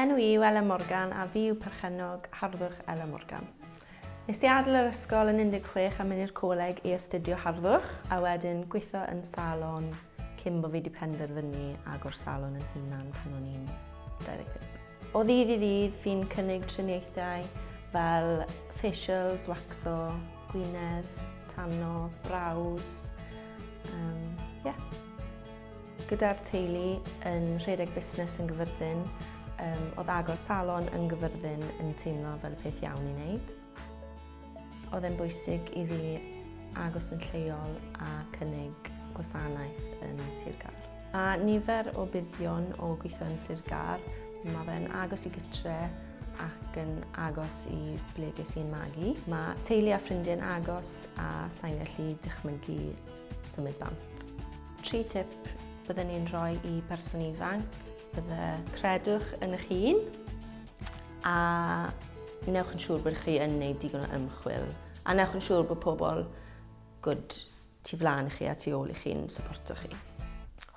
enw i yw Elen Morgan a fi yw perchennog Harddwch Elen Morgan. Nes i adael yr ysgol yn 16 a mynd i'r coleg i astudio harddwch a wedyn gweithio yn salon cyn bod fi wedi penderfynu agor salon yn hunan pan o'n i'n 25. O ddydd i ddydd fi'n cynnig triniaethau fel facials, waxo, gwinedd, tano, brows, um, yeah. Gyda'r teulu yn rhedeg busnes yn Gyfyrddin, um, oedd agor salon yn Gyfyrddin yn teimlo fel y peth iawn i wneud. Oedd e'n bwysig i fi agos yn lleol a cynnig gwasanaeth yn Sir Gâr. A nifer o buddion o gweithio yn Sir Gâr, mae fe'n agos i gytre ac yn agos i ble ges i'n magu. Mae teulu a ffrindiau'n agos a sa'n gallu dychmygu symud bant. Tri tip bydden ni'n rhoi i person ifanc bydde credwch yn eich hun a newch yn siŵr bod chi yn gwneud digon o ymchwil a newch yn siŵr bod pobl good tu flaen i chi a tu ôl i chi'n supporto chi.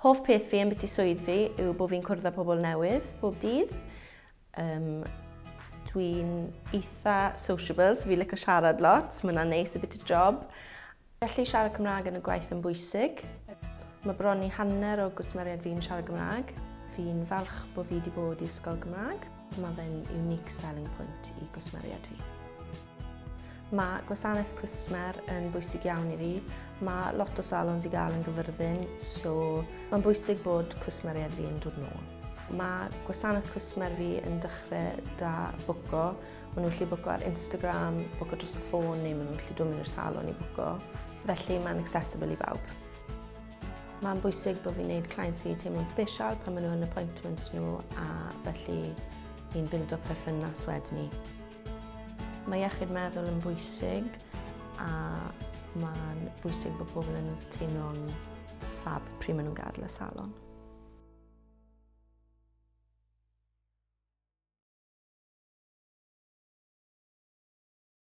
Hoff peth fi yn byti swydd fi yw bod fi'n cwrdd â pobl newydd bob dydd. Um, dwi'n eitha sociable, so fi'n licio siarad lot, so mae hwnna'n neis a bit o job. Felly siarad Cymraeg yn y gwaith yn bwysig. Mae bron i hanner o gwsmeriaid fi'n siarad Gymraeg. Fi'n falch bod fi wedi bod i ysgol Gymraeg. Mae fe'n unique selling point i gwsmeriaid fi. Mae gwasanaeth cwsmer yn bwysig iawn i fi. Mae lot o salons i gael yn Gyfyrddin, so mae'n bwysig bod cwsmeriaid fi yn dod nôl. Mae gwasanaeth cwsmer fi yn dechrau da bwco. Maen nhw'n gallu bwco ar Instagram, bwco dros y ffôn neu maen nhw'n gallu dod mewn i'r salon i bwco. Felly mae'n accessible i bawb. Mae'n bwysig bod fi'n gwneud clients fi teimlo'n special pan maen nhw yn appointments nhw a felly ni'n bildo perthynas wedyn ni. Mae iechyd meddwl yn bwysig a mae'n bwysig bod pobl yn teimlo'n ffab pryd maen nhw'n gadael y salon.